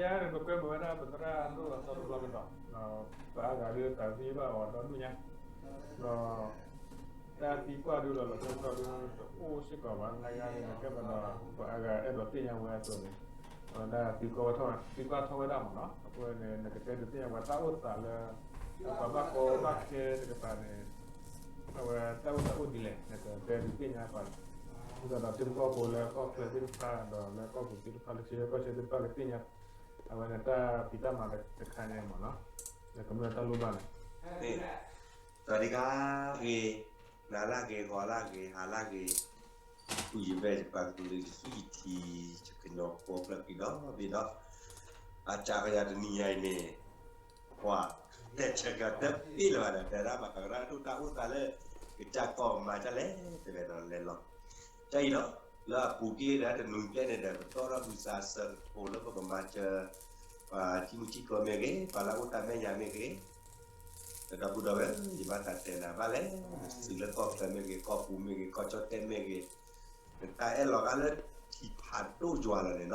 ယၤန့ၣ် ပကွဲမုာ်ဝဲဒၣ်ပသရၣ်ဒိၣ်အသီတဘျီကဒီး, ပှၤအါဂၤဒုးသးသယုၢ်ဘၣ်အီၤဒီဒူၣ်ညါ, ဒီး တၢ်သံကွၢ်ဒုးလီၤလီၤဆီဆီဒုး တအိၣ်စ့ၢ်ကီးဘၣ်, နကဲဘၣ်ဒီး ပှၤအါဂၤအဲၣ်ဒိးသ့ၣ်ညါဝဲအသိးန့ၣ်, အဝဲဒၣ်သံကွၢ်ထီၣ်ဝဲဒၣ်မ့ၢ်နီၤ, အဃိန့ၣ် နကတဲဒုးသ့ၣ်ညါပှၤတၢ်အိၣ်သးလၢ ပှၤဘၣ်ကီဘၣ်ခဲတကပၤန့ၣ် အဝဲတၢ်အိၣ်သးအိၣ်ဒ်လဲၣ် နကတဲဒုးသ့ၣ်ညါပှၤ, ဒ်သိးဒီးထံဖိကီၢ်ဖိလၢကီၢ်ချၢသ့ၣ်တဖၣ် ဒီးလၢကီၢ်ပူၤသ့ၣ်တဖၣ် လၢကီၢ်ဆၢသ့ၣ်တဖၣ်ကသ့ၣ်ညါ, အဝဲန့ၣ်တၢ်ဖံးတၢ်မၤတခါန့ၣ်မ့ၢ်နီၤ, လၢကမျၢၢ်တၢ်လိၣ်ဘၣ်န့ၣ် သဝၤဒံကါဂ့ၤ, နၤလၢဂ့ၤ ဂီၤလၢဂ့ၤ ဟါလၢဂ့ၤ, ပုၢ်ယဝဲၢ်ယပှၤကလုာ်ယသူၣ်ယထံ ယကညီဖိဖျၢၣ်ကံဒီဘ့ၣ်ဒီး, အစးကယၤတနံၤညါအံၤန့ၣ်, ပှၤ တဲဆၢကၤတပ့ၣ်လၢၤဘၣ်ဒီး တဲဒၣ်ဘၣ်သရၣ်ဒိၣ်တၢ်အိၣ်သးလၢ ကစၢ်ကီၢ်မၤဒ်လဲၣ် တဲဝဲဒီးလဲၤလီၤ, တၢ်အံၤဒီး လၢအပူၤကွံာ်ဒီးတနွံကျဲန့ၣ်ဒီး ပတီၢ်ထီၣ်ဘုးစးစၢကထိးလၢပကမၤစၢၤ ပှၤထံမုၢ်ထံကျိၤမ့ၢ်ဂ့ၤ ပှၤလၢအအိၣ်တၢ်မဲာ်ညါမ့ၢ်ဂ့ၤ, ဒီပုၢ်ဒီဝဲၢ် ယဘၣ်သးတဲနၤဘၣ်လဲၣ်, နစုလၢကီၢ်ချၢမ့ၢ်ဂ့ၤ ကီၢ်ပူၤမ့ၢ်ဂ့ၤ ကီၢ်ကၠီၣ်တဲၣ်မ့ၢ်ဂ့ၤ, နတၢ်အဲၣ်လီၤဂာ်လၢထံဖးဒိၣ်ယွၤလီၤန့ၣ်နီၤ,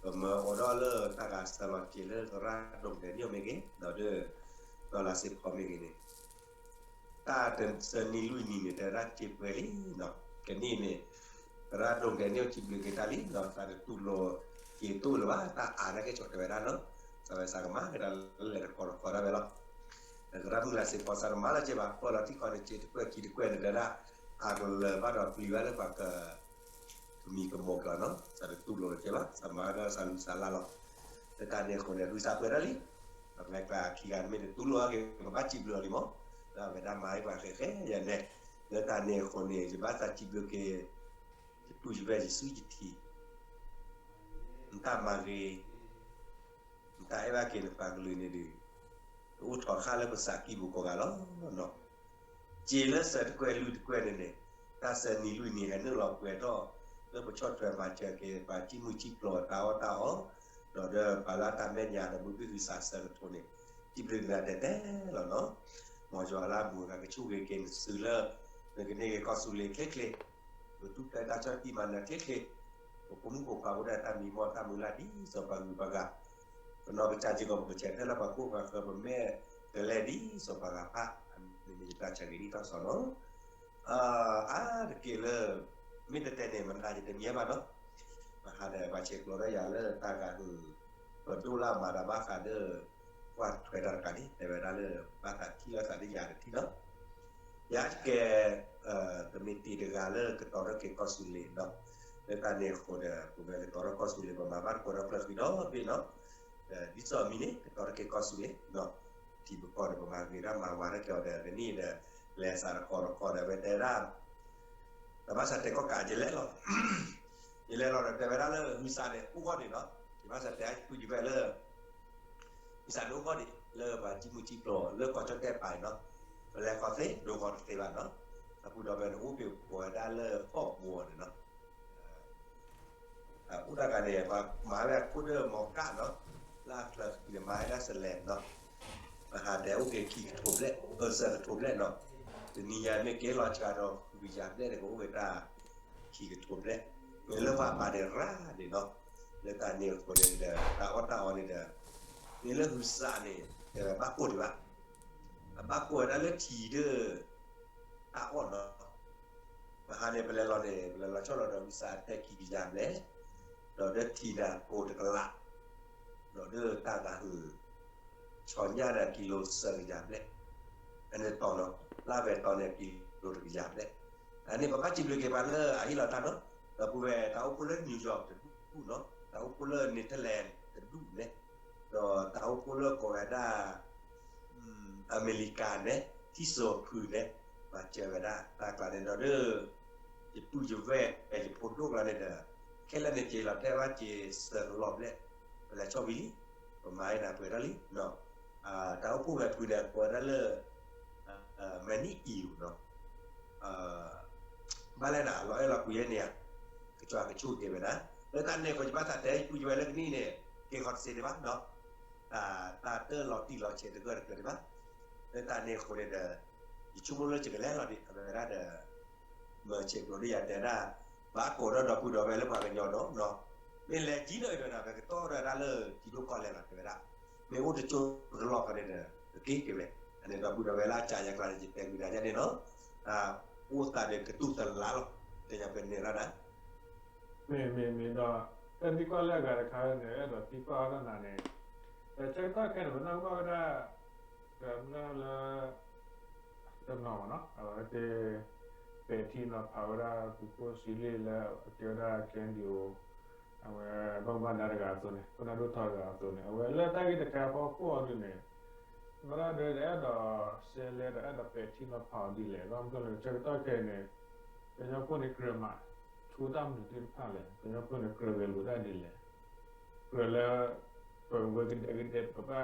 ပမၢအီၤဒီးလၢတၢ်ဂၤစၢၤလီၤက့ၤလၢသရၣ်ဒိၣ်ကဒဲးန့ၣ်မ့ၢ်ဂ့ၤ ဒီးဒ် ဒီးလါစ့ဖီမ့ၢ်ဂ့ၤန့ၣ် တၢ်တဆၢနံၤလွံၢ်နံၤန့ၣ် တဲဒၣ်စ့ပှဲၤလံနီၤ, ကနံၣ်န့ၣ် သရၣ်ဒိၣ်ကဒဲးန့ၣ် စံးဘျုးက့ၤတၢ်လံနီၤ, သးတတူၢ်လိာ်က့ၤတူၢ်လၢၤဘၣ် တၢ်အါနာ်က့ၤဆိးတဲဝဲဒၣ်နီၤ, သးဝဲသးကမၤက့ၤတၢ်လၢလဲၤတကီတကီဒၣ်ဝဲလီၤ, သရၣ်မုၣ်လါစ့ဖီသးတမၤလၢၤက့ၤဘၣ် ပၢၢ်လီၤထံၣ်ခီန့ၣ် စ့တကွဲၢ်ခံတကွဲၢ်န့ၣ် တဲဒၣ် အကလၢၤဘၣ်ဒီးပျံၤဝဲလၢပှၤက ကမံၤကမိးက့ၤအီၤနီၤ, သးတတူၢ်လိာ်တက့ၢ်ဘၣ်, သးမၤဒီးသးလူၤသးလၢ်လီၤ, လၢတၢ်န့ၣ်အဃိန့ၣ် ဂုၢ်သးပှဲၤဒၣ်လံ, ပမ့ၢ်ကျါခံဂၤမ့ၢ်တတူၢ်လိာ်အါက့ၤ ပဘၣ်စံးဘျုးအီၤလံမး, လၢအဝဲဒၣ်မၤဟ့ၣ်ပှၤဃဲးဃဲးယၤနဲ, လၢတၢ်န့ၣ်အဃိန့ၣ် ယဘၣ်သးစံးဘျုးက့ၤ ယပုၢ်ယဝဲၢ်ယစုယထံ နတၢ်မၤဂ့ၤ နတၢ်အဲၣ်ဘၣ်က့ၤနပှၤကလုာ်န့ၣ်ဒီး တအိၣ်ထီၣ်ဃာ်လၢပသးကံၢ်ပူၤကိးဂၤလီၤနီၤ, စ့လၢစဲးတကွဲၢ်လွံၢ်တကွဲၢ်န့ၣ်န့ၣ် တၢ်ဆၢနံၤလွံၢ်နံၤဟဲနုာ်လီၤပှဲၤထီၣ် လၢပဆီၣ်ထွဲမၤစၢၤက့ၤ ပှၤထံမုၢ်ထံကျိၤတၢ်အီၣ်တၢ်အီ, ဒီးဒီးပှၤလၢတၢ်မဲာ်ညါဒီးမုၢ်ဘံၣ်ဂုၢ်သးစၢကထိးန့ၣ် စံးဘျုးက့ၤနၤတဲတဲလီၤနီၤ, မ်ယွၤလၢအဘူးအဂၤကဆိၣ်ဂ့ၤက့ၤနစုလၢ နကန့ၢ်က့ၤကီၢ်သူလ့ၤချ့ချ့ ပထူၣ်ဖျဲးတၢ်ဆီၣ်တံၢ်မၤနၢၤချ့ချ့, ပဖိမုၣ်ဖိခွါအိၣ်ဒီးတၢ်မံမီၢ်တၢ်မုၢ်လၢ်ဒ်စီၤပၤဂုၤပှၤဂၤ, ပနီၢ်ကစၢ်စ့ၢ်ကီး ပကဆဲးထဲလၢပှၤကိၣ်ပှၤဃၢၤ ပမဲာ်ကလဲၤဒ်စီၤပၤဂၤဖး, မ့ၢ်တၢ်ဆၢဂ့ၤဒ်ထီၣ်စီၤနီၤ, အါတက့ၢ်လၢ မ့ၢ်တတဲန့ၣ် မနၤယတမံၤဘၣ်နီၤ, ပဟးဒီးပှၤဆဲးကျိးဒီးယၤလၢတၢ်ဂၤဟုၣ်, ပဒိၣ်လၢအမၤတၢ်ဘၣ်ဃးဒီး ကွၢ်ထွဲတၢ်တကးန့ၣ် တဲဝဲဒၣ်လၢ ဘၣ်သးထံၣ်လိာ်သးဒီးယၤတထံၣ်နီၤ ယကဲ ကမံးတံာ်တဂၤလၢကတီၤထီၣ်က့ၤကီၢ်သူလ့ၤဒီး လၢတၢ်န့ၣ်အဃိဒီး ပဝဲကတီၤထီၣ်ကီၢ်သူလ့ၤ ပမၤဘၣ်တကိးဒီးဖျၢၣ်ဃံဒီဘ့ၣ်နီၤ, ဒ်သိးမံၤန့ၣ် ကတီၤထီၣ်က့ၤကီၢ်သူလ့ၤဒီး ထံပကီၢ်ဒီး ပမၤဂ့ၤတၢ်မၤဝါတၢ်က့ၤအီၤဒီး ကနံၣ်ဒီး လဲၤသးတကိးတကိးဒီး အဝဲတဲဒၣ် တဘၣ်ဆၣ်တဲာ်ကီၢ်ကး ယလဲၤလီၤ ယလဲၤလီၤဒီး တဲဝဲဒၣ်လၢ ဝံသးန့ၣ် အိၣ်ဂီၢ်ဒံးနီၤ, ယဘၣ်ဆၣ်တဲအါပုၢ်ယဝဲၢ်လၢ ဝံသးန့ၣ်အိၣ်ဂီၢ်ဒံး လၢပှၤကံၢ်မုၢ်ကံၢ်ကျိၤ လၢကီၢ်ကၠီၣ်တဲၣ်ပၤအံၤနီၤ, ပလဲၤဃီၤသ့ ဒိဃီၤတသ့ဘၣ်နီၤ, အဃိဒီးဖဲန့ၣ် အိၣ်ပ့ၤပှဲၤဝဲဒၣ်လၢကီၢ်ပူၤအီၤန့ၣ်နီၤ အိၣ်တၢ်ဂၤန့ၣ် ပှၤမၤဝဲအခိၣ်ဒၢမီၤကၣ်နီၤ, လၢအချၢဃံန့ၣ် မၤဝဲဒၣ်စလဲၤနီၤ, ပဟးတဲအိၣ်က့ၤခံကထိဘျဲၣ် အၢ သၢကထိဘျဲၣ်နီၤ, တနံၤညါမ့ၢ်က့ၤလီၤစှၤဒီး ဃုကယၤဘျဲၣ်န့ၣ် ကအိၣ်ဝဲတၢ်ခံကထိဘျဲၣ်, မ့ၢ်လၢပှၤပာ်န့ၣ်ရၣ်န့ၣ်နီၤ, လၢတၢ်န့ၣ်အဃိန့ၣ်ဒီး တၢ်အီၣ်တၢ်အီန့ၣ်ဒီး မ့ၢ်လၢဝံသးန့ၣ် တဲဝဲဘၣ်ကိၢ်ဒံးဘၣ် အဘၣ်ကိးဝဲဒၣ်လၢထံဒီး တၢ်အီၣ်နီၤ, ပဟါန့ၣ် ပလဲၤလီၤန့ၣ် ပလဲၤလီၤဆီၣ်လီၤဒီး ဝံသးတဲခံကယၤဘျဲၣ်, ဒီးဒီးထံဒီးကိးတကလး, ဒီးဒီးတၢ်ဂၤဟုၣ် ဆီညၣ်ဒီးကံလိသၢကယၤဘျဲၣ်, အန့ၣ်တီၤနီၤ, လၢဝဲတီၤန့ၣ်ကံလိတကယၤဘျဲၣ်, အန့ၣ်ပဘၣ်စံးဘျုးက့ၤပှၤလၢအဟ့ၣ်လီၤတၢ်နီၤ, ဒီပုၢ်ဝဲၢ်တၢ်အိၣ်ဖှိၣ်လၢ New York တဒူၣ်နီၤ, တၢ်အိၣ်ဖှိၣ်လၢ Netherlands တဒူၣ်န့ၣ်, ဒီးတၢ်အိၣ်ဖှိၣ်လၢကိးဝဲဒၣ် အမဲရကၤန့ၣ် ထံၣ်စိးဖုန့ၣ် မၤစၢၤဝဲဒၣ်တၢ်ကျါန့ၣ်ဒီး ယပုၢ်ယဝဲၢ် ယဖိဒိၣ်ကျါန့ၣ်ဒီး ခဲလၢာ်န့ၣ် က့ၤလီၤထဲဘၣ်က့ၤစၢကလီၢ်ဘျဲၣ်, ပလဲၤဆီၣ်ဝံၤလံ, ပမၤဝဲဒၣ်ပှဲၤထီၣ်လံ, တၢ်အိၣ်ဖှိၣ်ဝဲဖုန့ၣ် ကိးဝဲဒၣ်လၢ မနံအံၤနီၤ ဘၣ်လဲၣ်နၤ လီၤအဲၣ်လီၤကွံာ်ယဲန့ၣ်ဧါ, ကစၢ်ကဆိၣ်ဂ့ၤဝဲဒၣ်, လၢတၢ်န့ၣ်အဃိ ယဘၣ်သးတဲ ယပုၢ်ယဝဲၢ်လၢကနံၣ်န့ၣ် က့ၤဃီၤတသ့ဒံးဘၣ်နီၤ, တၢ်တၢ်လီၤတံၢ်လီၤဆဲးတဂၢၢ်တကျၢၤဒံးဘၣ်, လၢတၢ်န့ၣ်အဃိန့ၣ်ဒီး ယဆိကမိၣ်လၢယကလဲၤလီၤဒံး အဝဲဒၣ်ဒီး မၢဆဲးကျိးဒ်ယၤတဲဒၣ်, ဘၣ်ကိးဒီးဒီပုၢ်ဒီဝဲၢ်လၢပှၤကညီဒီးနီၤ, မ့ၢ်လဲၤကံနီၣ်အံၤဒီး ပကတီဒီးဒၣ်လၢထံဒိၣ်ကီၢ်လဲၢ်လီၤ တဲဝဲဒၣ်. မ့ၢ်အိၣ်တကၠိတလီၢ်ဃီန့ၣ်ဒီး ပက့ၤက့ၤဝဲ, အန့ၣ်ဒီပုၢ်ဒီဝဲၢ်လၢအကၢ်ယၤကျါန့ၣ် ယတဲကွံာ်တၢ်ယဲန့ၣ်နီၤ, အိၣ်သးဒီးကတူၢ်သလးလီၤ, တဲညါပန့ၢ်ရၣ်ဒၣ် မ့ၢ်မ့ၢ်မ့ၢ်ဒီး တၢ်ထံကီၢ်လၢအဂၤတခါန့ၣ် အဲၣ်ဒိးထံကီၢ်အါထီၣ်နၤန့ၣ်, ဒီးဆၢကတီၢ်ခဲအံၤန့ၣ် ပနၢ်ဟူဘၣ်ဝဲဒၣ် ကမျၢၢ်လၢ တနီၤမ့ၢ်နီၤ အဝဲသ့ၣ် ပဲာ်ထံနီၤဖးဝဲဒၣ်သုးခိၣ်ဆံလ့ၣ်လၢအကဲဝဲဒၣ် KNDO အဝဲဘၣ်မူဘၣ်ဒါတဂၤအသိးန့ၣ် ခိၣ်နၢ်ဒိၣ်ထီတဂၤအသိးန့ၣ် အဝဲလၢတၢ်ဂ့ၢ်တခါအဖီခိၣ်အီၤဒ်န့ၣ် ဘၣ်ဒီးအဲၣ်ဒိးစဲလဲဒီးအဲၣ်ဒိးပဲာ်ထံနီၤဖးအီၤဒ်လဲၣ် ဘၣ်မနုၤလဲၣ် ဆၢကတီၢ်ခဲအံၤန့ၣ် ကညီဖိန့ၣ်ကြၢးမၤဆိတၢ်မနုၤသ့ၣ်တဖၣ်လဲၣ် ကညီဖိန့ၣ်ကြၢးဂဲၤလိာ်တၢ်ဒ်လဲၣ် ကြၢးလၢ ပဝဲကဒဲကဒဲ ပကဘၣ်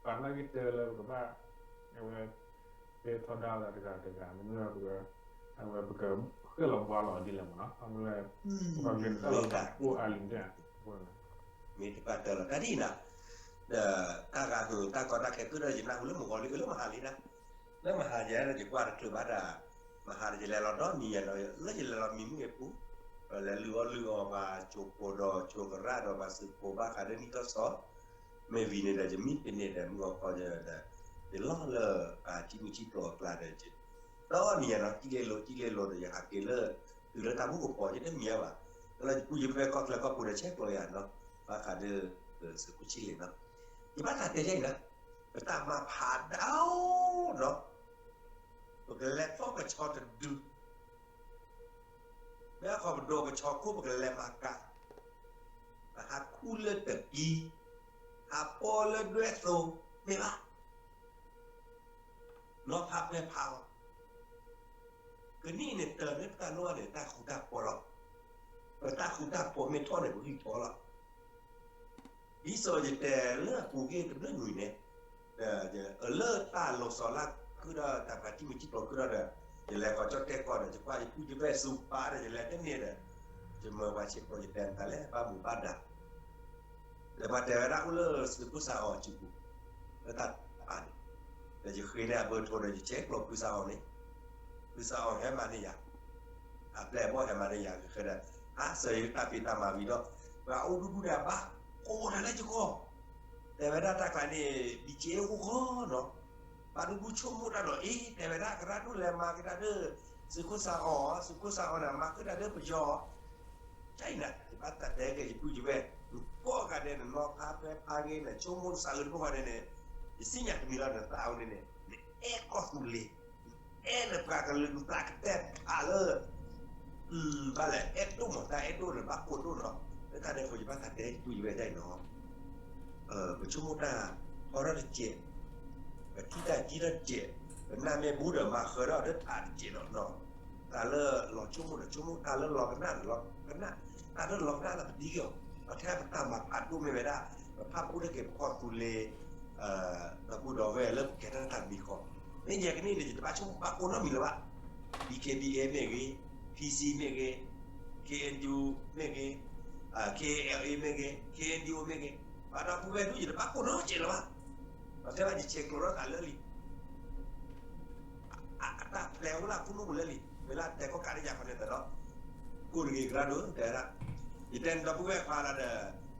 ပာ်နာ်က့ၤတၢ်လၢပကဘၣ် အဝဲ တဲထီဒါသးတဂၤတဂၤ မ့မ့ၢ် အဝဲပက ဃဲၣ်လီၤဘှါလီၤဒ်လဲၣ်မ့ၢ်နီၤ အမ့ၢ် ပှၤကဲတၢ်လီၤအိၣ်အါလံၤဒၣ် မ့ၢ်တပာ်တၢ်လီၤတၢ်ဒ်အံၤနီၤ ဒီးတၢ်ဂၤဟုးတၢ်ကီတၢ်ခဲကုၢ်ဒီးယနၢ်ဟူလၢမုၢ်ဂီၤလံ လၢမဟါလံဒၣ် လၢမဟါယဲဒီးယကွၢ်တချုးဘၣ်ဒီး မဟါဒီးယလဲၤလီၤဒီနံၤယဲနီၤ လၢယလဲၤလီၤမံမုၢ်အပူၤ ဒီးလဲၤလုၢ်အီၣ်လုၢ်အီပှၤကိးဖိဒီးကိးကရၣ်ဒီးပှၤသုးဖိဘၣ်ဃးဒီးနံၣ်ထီၣ်ဆီ မ့ၢ်ဝံၤန့ၣ်ဒီး ယမံတန့ၢ်ဒီး မုၢ်ဂီၤခီဒီး ယလီၤလၢ ထံမုၢ်ထံကျိၤအကျါဒီး ဒီနံၤယဲနီၤ ကံလ့လိၤ ကံလ့လိၤဒီး ယဟးက့ၤလၢ တုၤလၢတၢ်မူကပီၤ ယတမံၤအါဘၣ် လၢယပူၤယဖဲကီၢ်ချၢကီၢ်ပူၤဒီး ဆဲးကျိးယၤနီၤ ဘၣ်ဃးဒီး သုးခိၣ်ဆံလ့ၣ်နီၤ ယဘၣ်သးတဲယဲအံၤနီၤ ပတၢ်မၤဖးဒိၣ်နီၤ ပကလဲၤဖီၣ်ကဆီတဒု မ့ၢ်အခီပဒိၣ်ကဆီခိၣ် ပကလဲၤမၤကၤ ပဟးခူလၢတကံ ဟးပီလၢဒွဲၣ်သိ မ့ၢ်ဘၣ် နီၤဖးပဲဖးလီၤ ကနံၣ်န့ၣ်တၢ်န့ၣ် ပတၢ်လိၣ်န့ၣ် တၢ်ဃူတၢ်ဖိးလီၤ ပတၢ်ဃူတၢ်ဖိးမ့ၢ်ထီၣ်န့ၣ် ပဂံၢ်ထီၣ်လီၤ ဒ်သိးယတဲလၢအပူၤကွံာ်တဘျုးနွံန့ၣ် လၢတၢ်လီၤဆီလၢခုၣ်ဒီးတၢ်ပှၤထံမုၢ်ထံကျိၤခုၣ်ဒီးဒီး ယလဲၤကီးကၠီၣ်တဲၣ်ကီးဒီး ယကွၢ်ယပုၢ်ယဝဲၢ်စူၤပာ်ဒီး ယလဲၤတန့ၢ်ဒီး ယမၢပှၤဆံးဖိ ယတဲနသးလဲၣ် ဘၣ်မူဘၣ်ဒါ ဒီးပှၤတဲဝဲဒၣ်အိၣ်လၢသုးခိၣ်စးအီၤစုပူၤ လၢတၢ်ပာ်န့ၣ် ဒီးယဃ့န့ၢ်အဘၢၣ်ထိဒီး ယဆဲးကျိးဖုစးအီၤန့ၣ် ဖုစးအီၤဟဲမၤန့ၢ်ယၤ အပျဲၢ်အဘီၣ်ဟဲမၤန့ၢ်ယၤဃဲဒီး အါစၢၤယတၢ်ဖံးတၢ်မၤဝံၤဒီး ပှၤအိၣ်ဒူဒူဒီးဘၣ် ကိးတၢ်လၢယဂီၢ် တဲဝဲဒၣ်တၢ်ကျါန့ၣ် ဘံက့အိၣ်ဃီနီၤ ဘၣ်ဒူဒူဆိကမိၣ်တၢ်ဒီးအ့ တဲဝဲဒၣ်ကရၢ်ဒိၣ်လဲၤမၤကဒါဒီး သုးခိၣ်စးအီၤ သုးခိၣ်စးအီၤန့ၣ် မၤကဒါဒီးပယီၤ တၢ်အံၤန့ၣ် ယဘၣ်သးတဲက့ၤယပုၢ်ယဝဲၢ် ကိးဂၤဒဲးန့ၣ် နီၤဖးပဲဖးဂ့ၤန့ၣ် ဆိကမိၣ်စးအၢတဖၣ်ဂၤဒဲးန့ၣ် ယသ့ၣ်ညါတမံၤလီၤန့ၣ် သးအီၤန့ၣ်န့ၣ် နအဲၣ်ကီၢ်သူလ့ၤ အဲၣ်နပှၤကလုာ်နသးကတဲာ်ဖးလၢ ဘၣ်လဲၣ် အဲၣ်ဒိၣ်မး တၢ်အဲၣ်ဒိၣ်န့ၣ် ဘၣ်ကိးဒိၣ်နီၤ လၢတၢ်န့ၣ်အဃိ ယဘၣ်သးတဲယပုၢ်ယဝဲၢ်ဒ်အံၤနီၤ ပဆိကမိၣ်တၢ် အီထီၣ်တစဲး ပထံၣ်တၢ်ကံထီၣ်တစဲး ပနၢ်မ့ၢ်ဘူးဒီးမၤဃၢၤထီၣ်ဒီးတၢ်တစဲးနီၤ တၢ်လၢလီၤဆိကမိၣ်ဒီးဆိကမိၣ် တၢ်လၢလီၤကနၣ်ဒီးလီၤကနၣ် တၢ်လၢလီၤကနၣ်လၢပဒံက့ၤအီၤ ပှၤထဲပတၢ်မၤဖးဒိၣ်မ့ၢ်ဝဲဒၣ် ပဖးဖူတက့ၤပကီၢ်သူလ့ၤ ဒီပုၢ်ဒီဝဲၢ်လၢပကဲထီၣ်တၢ်မံၤဃီ မ့ၢ်ယဲကနံၣ်န့ၣ် ယတဘၣ်ဆိကမိၣ်ဘၣ်ကိးနီတမံၤလၢၤဘၣ် ဒ် ခ့ဘံၣ်အ့ မ့ၢ်ဂ့ၤ ဖံစံ မ့ၢ်ဂ့ၤ ခ့အ့ၣ်ယူၣ် မ့ၢ်ဂ့ၤ ခ့အ့ၣ်အ့ မ့ၢ်ဂ့ၤ ခ့အ့ၣ်ယူၣ် မ့ၢ်ဂ့ၤ ပှၤဒီပုၢ်ဝဲၢ်ဒုး ယတဘၣ်ကိးနီတစဲးလၢၤဘၣ် ပှၤထဲဘၣ်ယဆဲးကျိးထီၣ်သးလၢလံ အတၢ်ပျဲအိၣ်လၢအခိၣ်နူာ်ပူၤလၢလံ မ့ၢ်လၢတဲကီၢ်ကးဒ်ယၤခီန့ၣ်သးဒီး ကိးတဂ့ၤကရၢဒိၣ်တဲဒၣ် ယတဲနဒီပုၢ်ဝဲၢ်ခွါလၢဒီး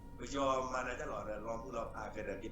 ပယီၤမၤနၤတၢ်လီၤဒီး လီၤမုၢ်လီၤဖးကဲဒီး က့ၤဖီၣ်လီၤက့ၤစု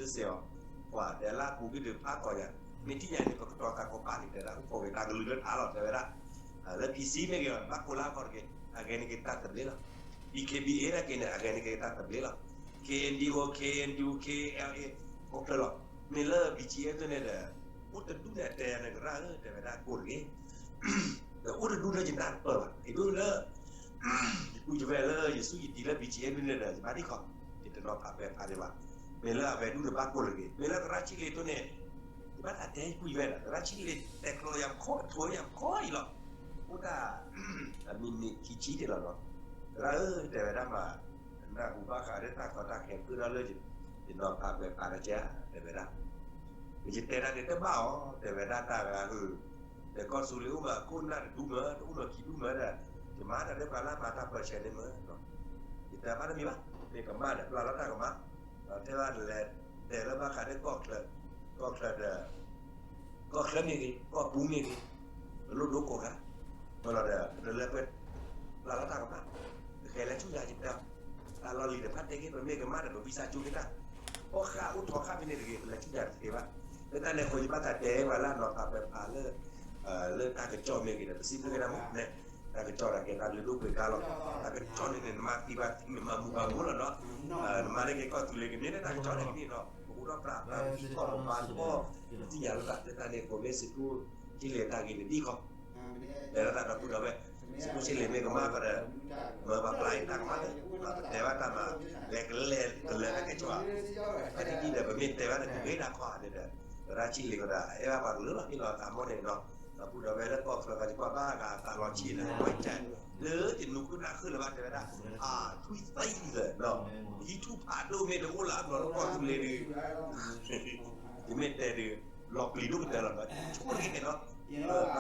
တစဲးအီၤ ပှၤတဲလၢအပူၤကွံာ်ဒုးဖးကီးယၤ မ့ၢ်ထံၣ်ညါန့ၣ် ပကတီၤသးကိးပာ်လံတဲဒၣ် အိၣ်ကိးက့ၤတၢ်ကလုာ်လၢထါလီၤတဲဝဲဒၣ် လၢ ဖံစံ မ့ၢ်ဂ့ၤအီၤ ဘၣ်ကိးလၢအဂီၢ်တက့ၢ် အဂဲၤန့ၢ်က့ၤတၢ်သဘျ့လီၤ ဒ် ခ့ဘံၣ်အ့ ဒၣ်က့ၤန့ၣ် အဂဲၤန့ၢ်က့ၤတၢ်သဘျ့လီၤ ခ့အ့ၣ်ယူၣ် ခ့အ့ၣ်ယူၣ် ခ့အ့ၣ်အ့ ကိးဖျၢၣ်လီၤ မ့ၢ်လၢ ဘံၣ်ကၠံၣ်အ့ ဒ်န့ၣ်ဒီး အိၣ်တဒူၣ်န့ၣ်တဲယၤန့ၣ်ကရၢ တဲဝဲဒၣ်ကိးတဂ့ၤ ဒီးအိၣ်တဒူၣ်လၢယနၢ်တပၢၢ်ဘၣ် ယဒိၣ်လၢ ယပုၢ်ယဝဲၢ်လၢယဆူယတံၤလၢ ဘံၣ်ကၠံၣ်အ့ ဒ်န့ၣ်ဒီး ယဘၣ်ဒံၣ်ခီ ယတနီၤဖးပဲဖးဒံးဘၣ် မ့ၢ်လၢအဝဲဒူၣ်န့ၣ်ဘၣ်ကိးတဂ့ၤ မ့ၢ်လၢကရၢ်ဆံလ့ၣ်ဒ်န့ၣ် ယဘၣ်သးတဲယပုၢ်ယဝဲၢ်ဒီး ကရၢ်ဆံလ့ၣ်တဲကျိးယၤခီ ထိးယၤခီအံၤလီၤ အိၣ်တၢ် အမံၤနံးခံဆံဒံးလီၤနီၤ ကရၢ်ဧၢ တဲဝဲဒၣ်မး နၢ်ဟူဘၣ်ဃးဒီးတၢ်ကီတၢ်ခဲကုၢ်ဒီးလၢ ယနီၤဖးပဲဖးဒီးကဲ တဲဝဲဒၣ် ယတဲဒၣ်န့ၣ်တဘၣ်အီၤ တဲဝဲဒၣ်တၢ်ဂၤဟု ဒီးကီၢ်သူလ့ၤအိၣ်မး ခိၣ်နၢ်တဒူၣ်မး တအိၣ်နီၤခံဒူၣ်မးဒီး ယမၤတၢ်ဒီးပှၤလၢအမၤတၢ်ပၢၢ်ဆၢန့ၣ်မး ယတဲဘၣ်တမံၤဘၣ် မ့ၢ်ကမၣ်ဒီး ပျၢ်လီၤတၢ်ကမၣ် ထဲဘၣ်လဲၤတဲလၢဘၣ်ဃးဒီးကီၢ်ချၢ ကီၢ်ချၢဒီး ကီၢ်ချၢမ့ၢ်ဂ့ၤ ကီၢ်ပူၤမ့ၢ်ဂ့ၤ ပလိၣ်ဒိကိးဂၤ မ့ၢ်လီၤဒီး ပတလၢပှဲၤ ပျၢ်လီၤတၢ်ကမၣ် ကဃဲၤလၢဆူညါယတဲ တၢ်လီၢ်လံၤတဖၣ်တဲက့ၤ ပမ့ၢ်ကမၣ်ဒီး ပဝံသးစူၤက့ၤတၢ်, ပီၣ်ဃာ်အိၣ်ထီၣ်ဃာ်ဖဲန့ၣ်တဂ့ၤ ပလဲၤထံၣ်တၢ်တသ့ဘၣ်. လၢတၢ်န့ၣ်အဃိ ယဘၣ်သးတဲပှၤလၢအနီၤဖးပှဲၤဖးလၢ လၢတၢ်ကစီၣ်မ့ၢ်ဂ့ၤဒီး ပစံးဘျုးက့ၤတၢ်မးန့ၣ်, တၢ်ကစီၣ်တၢ်ကဲတၢ်ဘျုးဒိၣ်ပှဲၤကါလီၤ. တၢ်ကစီၣ်န့ၣ်န့ၣ် နမၤသံဘၣ်သံ နမၤမူဘၣ်မူလီၤနီၤ. နမၤန့ၢ်က့ၤကီၢ်သူလ့ၤကန့ၢ်လၢတၢ်ကစီၣ်န့ၣ်ကန့ၢ်နီၤ. ပအိၣ်ထီၣ်ပြးပြးပထံကီၢ်ပမၤကီၢ် ပသ့ၣ်ညါလိာ်သးလၢတၢ်န့ၣ် ကိးမ့ၢ်စ့ၢ်ကီး ထံၣ်လဲၤတၢ်ဂ့ၤန့ၣ်ဒ်ခီ တဲလိာ်သးဒီပုၢ်ဒီဝဲၢ်, စ့ၢ်ကီးထံၣ်လဲၤမ့ၢ်ကမၣ်ဃီဒီး မၤပှၤပျၢ်အံၤတၢ်ကမၣ်လၢ ပတဲဘၣ်တၢ်မၤ လဲၤကလဲၤကလၢာ်တၢ်ကဲကၠီဧါ. အဒ်ဒ်ဒီး ပမ့ၢ်တဲဘၣ်ဒီး ကဂ့ၤဒၣ်ခီဧါန့ၣ်ဒီး သရၣ်ထံၣ်လဲၤကဒီး အဲၣ်ဘၣ်ပှၤကလုာ်လီၤ ဟ့ၣ်လီၤသးမီၢ်န့ၣ်နီၤ. ဒီပုၢ်ဒီဝဲၢ်လၢကီၢ်ချၢကီၢ်ကၠီပှၤဘၣ်ဂၤသးလီၤဆံးလၢ ဝဲကၠဲ လၢတနူၤဃုနၢ်ဃုလၢၤဘၣ်တဲဝဲဒၣ် အထွံၣ်သံလၢာ်နီၤ. ဟံၣ်ထူၣ်ဖးဒိၣ်မ့ၢ်တအိၣ်လၢအဘျီလၢကီၢ်သူလ့ၤဒီး ယမ့ၢ်တဲဒီး လီၤပျံၤဒိၣ်ကတၢၢ်လီၤနီၤ. ဆိကမိၣ်တဂ့ၤနီၤ, ဘၣ်ကီၢ်ချၢမ့ၢ်ဂ့ၤ ဘၣ်ကီၢ်သူလ့ၤ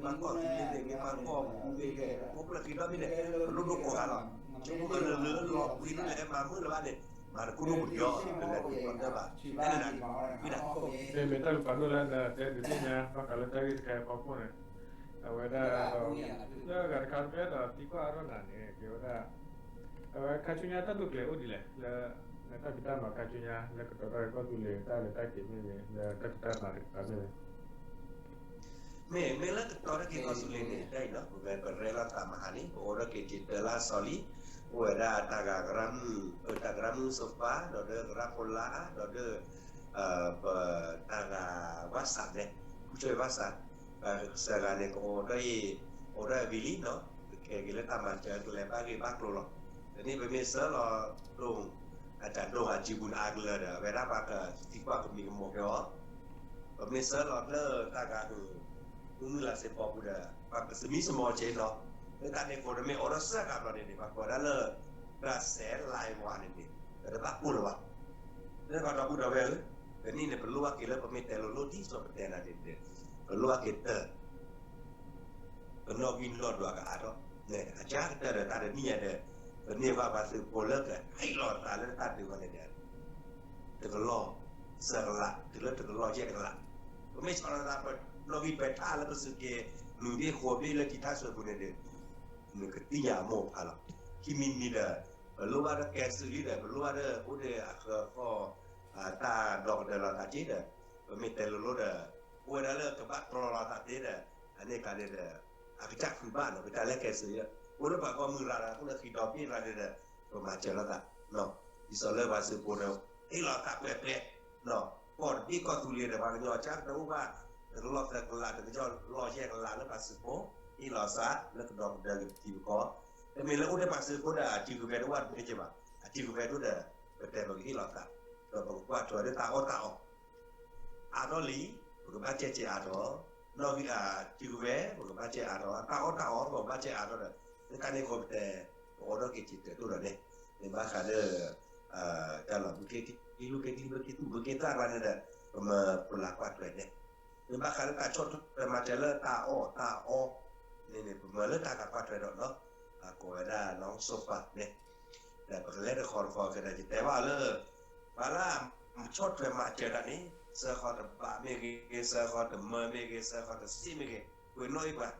မ့ၢ်ဂ့ၤ ဘၣ်ကီၢ်ပူၤမ့ၢ်ဂ့ၤ အိၣ်ဖျဲၣ်ဃံဒီဘ့ၣ်န့ၣ် ပလိၣ်ဒိၣ်ကိးဂၤလီၤ. ဆိကမိၣ်လၢလၢလီၤပျံၤဒိၣ်လဲၣ် မၤမုာ်လၢၤဘၣ်န့ၣ် မၤတခိၣ်ဒိၣ်ပယီၤ တလဲၤတပှၤတၢ်ဘၣ် မ့ၢ်တၢ်ကပာ်ဒိၣ်လၢနတဲဒုးသ့ၣ်ညါ ဘၣ်ဃးလၢတၢ်ဂ့ၢ်တခါအံၤဖီခိၣ်န့ၣ် အဝဲဒၣ် လၢအဂၤတခါတဖဲဒီးသံကွၢ်အါထီၣ်နၤန့ၣ် ကဲဝဲဒၣ် အဝဲခါဆူညါတၢ်တိာ်ကျဲၤအိၣ်ဒ်လဲၣ် လၢ လၢတၢ်ဖံးတၢ်မၤခါဆူညါ လၢကတီၤတၢ်ကီၢ်သူလ့ၤ တၢ်လဲၤတၢ်က့ၤမ့ၢ်ဂ့ၤ လၢတၢ်ဖံးတၢ်မၤတခါမ့ၢ်ဂ့ၤ မ့ၢ် မ့ၢ်လၢကတီၤတၢ်က့ၤကီၢ်သူလ့ၤန့ၣ် တၢ်အံၤနီၤ ပဝဲပရဲၣ်လိာ်သးမဟါန့ၣ် ပအိၣ်ဒီးက့ၤတံာ်တၢလၢအစီၤလံ, အိၣ်ဝဲဒၣ်တၢ်ဂၤကရၢမုၣ် တၢ်ကရၢမုၣ်စီၤပၤ ဒီးဒီးကရၢဖိလါ ဒီးဒီး ပ တၢ်ဂၤဝၣ်စးန့ၣ် ဖူဆိဝၣ်စး, စှၤဂၤန့ၣ် ကအိၣ်ဒီးအံၤ အိၣ်ဒီးဝံၤလံနီၤ, ကကဲက့ၤလၢတၢ်မၤစၢၤကလဲၤဘၣ်ဂ့ၢ်ဘၣ်ကျိၤလီၤ. တနံၣ်ပမ့ၢ်ဆှၢလီၤဒိၣ် အတၢ်ဒိၣ်အစုပူၤန့ၣ်အါကလၢာ်ဒီး အဝဲဒၣ်ပှၤကသံကွၢ်ကမံၤကမီၤက့ၤအီၤ, ပမ့ၢ်ဆှၢလီၤလၢတၢ်ဂၤအုၣ် မုၢ်မုၢ်လၢ်စ့ၢ်ကီးပူၤဒီး ပှၤကသမံသမိးက့ၤနီၤ, လၢတၢ်န့ၣ်အဃိဒီးမ့ၢ်အိၣ်ဒီးစှၤဂၤဘျီန့ၣ်န့ၣ် ပှၤကိးဝဲဒၣ်လၢ ကစဲးလၢဝါန့ၣ်န့ၣ် ပတဘၣ်ကိၢ်လၢၤဘၣ်. လၢခီဒီပုၢ်ဒီဝဲၢ်ဧၢ, တနံၣ်န့ၣ် ပလိၣ်ဘၣ်က့ၤလၢပမ့ၢ်တဲလိၤလိၤဒ်သိးပတဲနၤန့ၣ်န့ၣ် ပလိၣ်ဘၣ်က့ၤတၢ် ပနီၣ်ဂံၢ်နီၣ်ဒွးကအါထီၣ်, အကါကတၢၢ်ဒီးတၢ်တနံၣ်ညါဒီး ပန့ၢ်ဘၣ်ပှၤသုးဖိလၢကဟ့ၣ်လီၤသးလၢတၢ်ဒုးအဂီၢ်န့ၣ်န့ၣ် တကလီၢ် စှၤကလး တုၤလၢတကလီၢ်ယဲၢ်ကလး, ပမ့ၢ်ဆီၣ်လီၤသး ပနီၣ်ဂံၢ်ပှဲၤထါလၢပစုက့ၤ နုာ်ဘ့ၣ်ဃိးဘ့ၣ်လၢတံၤထါစၢၤပူၤန့ၣ်ဒီး နကသ့ၣ်ညါအမိၢ်အဖါလီၤ. ခံမံၤမံၤဒီး ပလိၣ်ဘၣ်ဒီးကဲစုလံဒီး ပလိၣ်ဘၣ်ဒီးအိၣ်ဒီးအဃၢၤဃီ တၢ်ဒီသဒၢလီၤသးက့ဒီး ပမ့ၢ်တဲလိၤလိၤဒီး အိၣ်ဝဲဒၣ်လၢကဘၣ်တြီလီၤသးသ့ဒီး အန့ၣ်အခါန့ၣ်ဒီး အကစၢ်ဃုဘၣ်နီၤ ပတၢ်လဲၤကဲစုလံ, အိၣ်လၢပှၤဂီၢ်မုၢ်ရၤဒီး အိၣ်လၢဃံဒီဘ့ၣ်ရၤန့ၣ်ဒီး ပမၤစၢၤလိာ်သး ဒ်သိးလၢပှၤသုးဖိန့ၣ် ဟ့ၣ်လီၤသးပှဲၤပှဲၤ ကီၢ်တဘ့ၣ်ကီၢ်သူလ့ၤဒီး ပှၤကညီအကါကတၢၢ်အိၣ်ဘၣ် တကလီၢ်သၢကလး တကလီၢ်ယဲၢ်ကလးလၢပှၤသုးဖိ ဟ့ၣ်လီၤသးလၢကဒီသဒၢက့ၤပထံပကီၢ်, တမ့ၢ်လၢအိၣ်ဒီးပှၤသုးဖိဒီး အစုကဝဲၤတအိၣ်ဘၣ်တမ့ၢ်ကဲဘၣ်, အစုကဝဲၤဒိၣ်ဒီး ပတဲပကဟ့ၣ်လီၤသး, ဒီးပကကွၢ်ထွဲဒီးတၢ်အီၣ်တၢ်အီ အါထီၣ်လံ ပကဘၣ်ကဲကဲအါထီၣ်, နီၣ်ဂံၢ်အစုကဝဲၤ ပကဘၣ်ကဲအါထီၣ်, တၢ်အီၣ်တၢ်အီ ပကဘၣ်ကဲအါထီၣ်ဒီး လၢတၢ်န့ၣ်အဃိပတဲ ပအိၣ်ဒီးက့ၤစံးတၢ်တိၢ်ဒီးန့ၣ်, မ့ၢ်ဘၣ်ဃးဒီး တၢ်လီၤဘုက့ ဘုက့သၣ်ကျါန့ၣ်ဒီး ပမၤပလၤကွၢ်ထွဲန့ၣ်, မ့ၢ်ဘၣ်ဃးလၢတၢ်ဆီၣ်ထွဲမၤစၢၤလၢတၢ်အီၣ်တၢ်အီန့ၣ်န့ၣ် ပမၤလၢတၢ်ဂၤကွၢ်ထွဲဒီးနီၤ, အကိးဝဲဒၣ်နီၣ် so far န့ၣ် ဒီးပကလဲၤတဃီတဃီကဒီး ယတဲဘၣ်လၢ ပှၤလၢအဆီၣ်ထွဲမၤစၢၤတၢ်န့ၣ် စၢဃီတဘးမ့ၢ်ဂ့ၤ, စၢဃီတမၢမ့ၢ်ဂ့ၤ, စၢဃီတစ့မ့ၢ်ဂ့ၤ, ကွဲးနီၣ်အံၤပှၤ,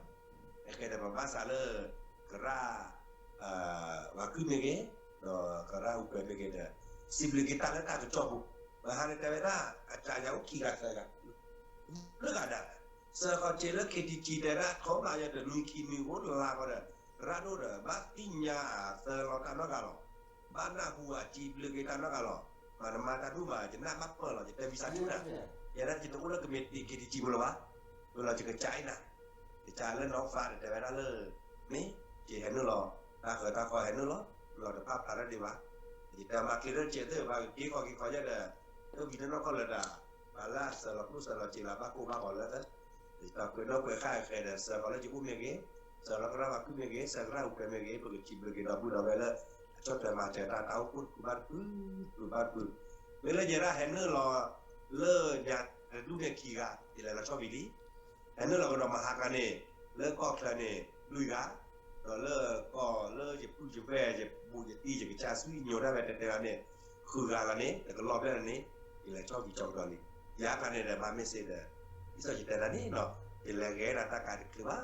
အဃိဒီးပဘၣ်စးလၢ ကရၢ ပှၤကုၢ်မ့ၢ်ဂ့ၤ, ဒီးကရၢအူကွဲးမ့ၢ်ဂ့ၤဒီး စံးဘျုးက့ၤတၢ်လၢတၢ်ကစီၣ်ပူၤ, ပဟါန့ၣ်တဲဝဲဒၣ် အကစၢ်ယွၤအိၣ်ခံဂၤသၢဂၤ လၢဂၤဒၣ်, စၢဃီစ့လၢ ခ့တံကံ တဲဒၣ် ထီဘးယၤတနွံခံနွံ အိၣ်လါဃီဒီး သရၣ်ဒိၣ်ဒီး ဘၣ်သ့ၣ်ညါအသၢလီၤတၢ်နီတဂၤလီၤ, ဘၣ်နၢ်ဟူအစံးဘျုးက့ၤတၢ်နီတဂၤလီၤ, မၤနမၤတၢ်ဒိၣ်မး ယနၢ်ဘၣ်ပၢၢ်လီၤ ယတဲဝံသးစူၤနၤ, ယဲဒၣ်ယတအိၣ်လၢကမံးတံာ် ခ့တံကံ ပူၤလၢၤဘၣ်, ဝဲလီၤယကစၢ်အံၤနၤ, ယကစၢ်လၢနီၢ်ဖးဒီး တဲဝဲဒၣ်လၢ မ့ၢ် ယဟဲနုာ်လီၤ တၢ်ဃၢၤတၢ်ဃီဟဲနုာ်လီၤ, လီၤတဖၣ်ဖျါထီၣ်ဒံးဘၣ်, ယတဲမၤချ့ထီၣ်ကဲသ့ၣ်ဘၣ် က့ၤခီက့ၤခီယဲဒီး တၢ်ဝံၤတနီၢ်ကီၢ်လၢတၢ် ပှၤလၢအစၢၤလီၤကျိၣ်စၢၤလီၤစ့လၢအဘၣ်ကိၢ်ဘၣ်ဂီၤလၢ တၢ်ကွဲးနီၣ်ကွဲးဃာ်အဃဲဒီး စၢဃီၤလၢယအိၣ်မ့ၢ်ဂ့ၤ, စၢဃီၤလၢကရၢပှၤကုၢ်မ့ၢ်ဂ့ၤ, စၢဃီၤကရၢအူကွဲးမ့ၢ်ဂ့ၤ, ပကစံးဘျုးက့ၤဒီပုၢ်ဒီဝဲၢ်လၢ အဆီၣ်ထွဲမၤစၢၤတၢ် တၢ်အိၣ်ဖှိၣ်တဖုဘၣ်တဖု, တဖုဘၣ်တဖု, မ့ၢ်လၢယဲဒၣ်ဟဲနုာ်လီၤ လၢညါတဒူၣ်န့ၣ်ခံဂၤ ယလဲၤလီၤဆီၣ်ဝံၤလံ, ဟဲနုာ်လီၤကဒီးမဟါခါန့ၣ် လၢကီၢ်ချၢန့ၣ် လွံၢ်ဂၤ, ဒီးလၢကီၢ်လၢယပုၢ်ယဝဲၢ် ယဘူးယတံၢ် ယကစၢ်ဆူယညိတၢ်ဝဲတဲတဲလီၤန့ၣ် ဃုဂၤလီၤန့ၣ် တကလီၢ်ဘျဲၣ်လီၤန့ၣ် ယလဲၤဆီၣ်ဝံၤကၠီကဒီးလံ, ယၤခါန့ၣ်ဒီး ဘၣ်မ့ၢ်စ့ဒီး ဒ်သိးယတဲနၤန့ၣ်နီၤ ယလဲၤဂဲၤဒၣ်တၢ်ကါတချုးဘၣ်,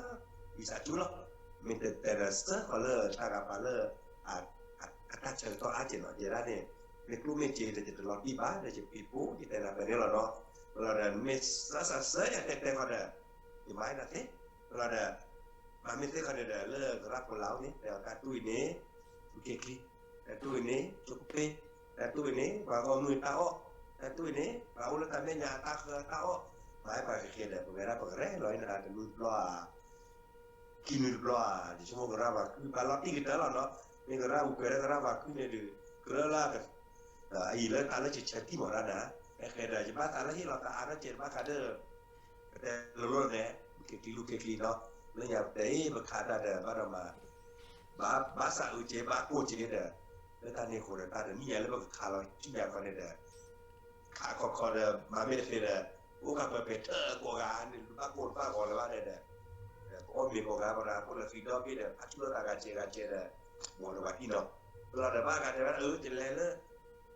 ဝံသးစူၤလီၤ, မ့ၢ်တတဲဒီးစၢဃီၤလၢတၢ်ဂၤပာ်လၢ အ အတၢ်ဆၢကတီၢ်အါကဲးနီၤ ယဲဒၣ်န့ၣ် မ့ၢ်ကျိၣ်မ့ၢ်စ့ဒီး ယတလီၤတံၢ်ဘၣ်ဒီး ယဖံးဖိ ယတဲနၤပှဲၤန့ၣ်လီၤနီၤ. လီၤဒီး မ့ၢ်စၢ်စၢ်စၢ်ယတဲတဲဃီဒီး ယမၤနၤသ့, လီၤဒီး မၤမ့ၢ်သ့ခီန့ၣ်ဒီး လၢကရၢဖိလၢ်အိၣ်န့ၣ် တဲအီၤတၢ်တူၢ်အံၤန့ၣ် သူၣ်က့ချံ, တၢ်တူၢ်အံၤန့ၣ် ဆိကပ့ၢ်, တၢ်တူၢ်အံၤန့ၣ် ပှၤဂီၢ်မုၢ်တၢ်အီၣ်, တၢ်တူၢ်အံၤန့ၣ် ပှၤအိၣ်လၢတၢ်မဲာ်ညါတၢ်ဃၢတၢ်အီၣ်, မၤပှၤကဃ့ဒီး ပဝဲဒၣ်ပကရဲၣ်လီၤအံၤနၤ တနွံတဘျီဧါ ခံနွံတဘျီဧါ ယဆိကမိၣ်ကရၢပှၤကုၢ် ပှၤလီၤတံၢ်ကတၢၢ်လီၤနီၤ, မ့ၢ်ကရၢပူၤကွဲးလၢကရၢပှၤကုၢ်န့ၣ်ဒီး ကြၢးလၢ အအံၤလၢတၢ်လၢဆၢဆၢတံၢ်မၤဒၣ်နၤ, အဲဃဲဒီး ယဘၣ်သးလၢဟ့ၣ်လီၤသးအါထီၣ်ကဲးဘၣ်ဃးဒီး ကတဲလိၤလိၤန့ၣ် မုၢ်က့ၤချံလူၤက့ၤချံနီၤ, လၢညါပတဲအ့ၣ် ပခးတၢ်ဒီး ဘၣ်ဒီးမၤ ဘၣ် ဘၣ်စးအုးကဲး ဘၣ်ကိၢ်ကဲးဒီး လၢတၢ်န့ၣ်အဃိဒီး တၢ်တနံၣ်ညါလၢပကခးလီၤ ဆူညါခီန့ၣ်ဒီး ခးခီခီဒီး မၤမ့ၢ်တသ့ဒီး အိၣ်ဃာ်ပှဲၤပှဲၤထၢၣ်ကိးဂၤန့ၣ် ဘၣ်ကိၢ်ဘၣ်ဂီၤလၢၤဘၣ်ဒီး ကအီၣ်မ့ၤကိးဂၤဘၣ်ဒီး အခိၣ်လၢဃံဒီဘ့ၣ်ဒီး အဆူၣ်လီၤသးဂၤကဲးဂၤကဲးဒီး မၤဒီးပှၤတံၢ်နီၤ, လီၤဒီးဘၣ်ဂၤတဲဝဲဒၣ် အၢ ယလဲၤလၢ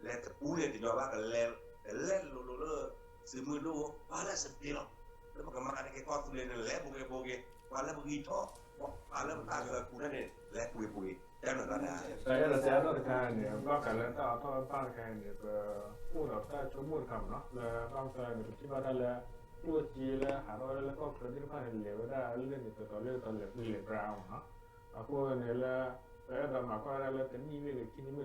လဲၤတပူၤန့ၣ်တညီဘၣ် ကလဲၤ ကလဲၤလိၤလိၤလၢ သုးမုၢ်ဒိၣ် ပှၤလၢစပ့းလီၤ, လၢပကမၤတက့ၤကီၢ်သူလ့ၤန့ၣ် လဲၤပူၤက့ၤပူၤက့ၤ ပှၤလၢပဂံၢ်ထီၣ် ပှၤလၢပတၢ်ဂၢၢ်ပူၤန့ၣ် လဲၤပူၤက့ၤပူၤက့ၤ တဲနီၤတၢ်န့ၣ် တၢ်အဲၣ်ဒိးတဲအါထီၣ်တခါန့ၣ် ဘၣ်ဃးလၢတၢ်အီၣ်တၢ်အီဘၣ်တခါအံၤန့ၣ် ပအိၣ်ဒီးတၢ်ဆိကမိၣ်တခါမ့ၢ်နီၤ လၢဘၣ်မတၤန့ၣ် ပထံၣ်ဘၣ်တၢ်လၢ ကျိၣ်စ့လၢဟးထီၣ်ဝဲဒၣ်လၢကီၢ်ချၢသ့ၣ်တဖၣ်န့ၣ် လဲၤဝဲဒၣ်လၢန့ၣ် တတီၤလၢတတီၤလဲၤပူၤလဲၤပြါမ့ၢ်နီၤ, အဃိန့ၣ်လၢ ပအဲၣ်ဒိးမၤကွၢ်ဝဲဒၣ်လၢတနံၣ်ဝံၤလၢခံနံၣ